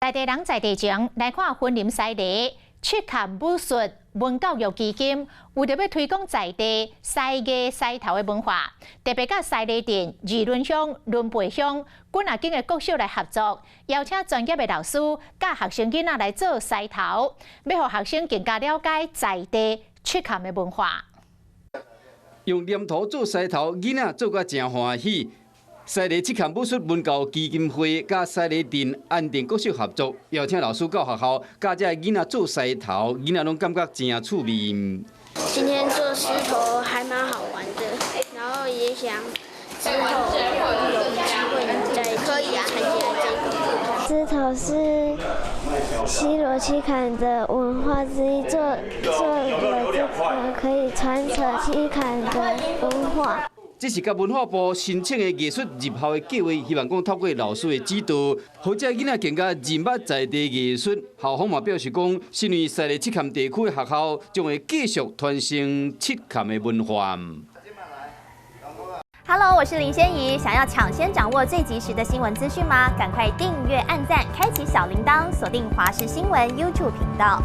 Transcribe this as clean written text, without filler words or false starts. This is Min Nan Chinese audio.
在地人在地情，來看雲林西螺赤崁武術文教育基金，為著欲推廣在地獅藝獅頭的文化，特別佮西螺鎮、二崙鄉、崙背鄉幾若間的國小來合作，邀請專業的老師教學生囡仔來做獅頭，欲予學生更加了解在地赤崁的文化。用黏土做獅頭，囡仔做甲誠歡喜。西螺赤崁武術文教基金會佮西螺鎮安定國小合作，邀請老師到學校教這囡仔做獅頭，囡仔攏感覺誠趣味。今天做獅頭還蠻好玩的，然後也想之後有機會能再可以參加這個。獅頭是西螺七坎的文化之一，做了這個可以傳承七坎的文化。這是佮文化部申請的藝術入校的計劃，希望講透過老師的指導，予這囡仔更加認捌在地藝術。校方嘛表示講，身為西螺赤崁地區的學校，將會繼續傳承赤崁的文化。 Hello，我是林仙怡。想要搶先掌握最及時的新聞資訊嗎？趕快訂閱、按讚、開啟小鈴鐺，鎖定華視新聞 YouTube 頻道。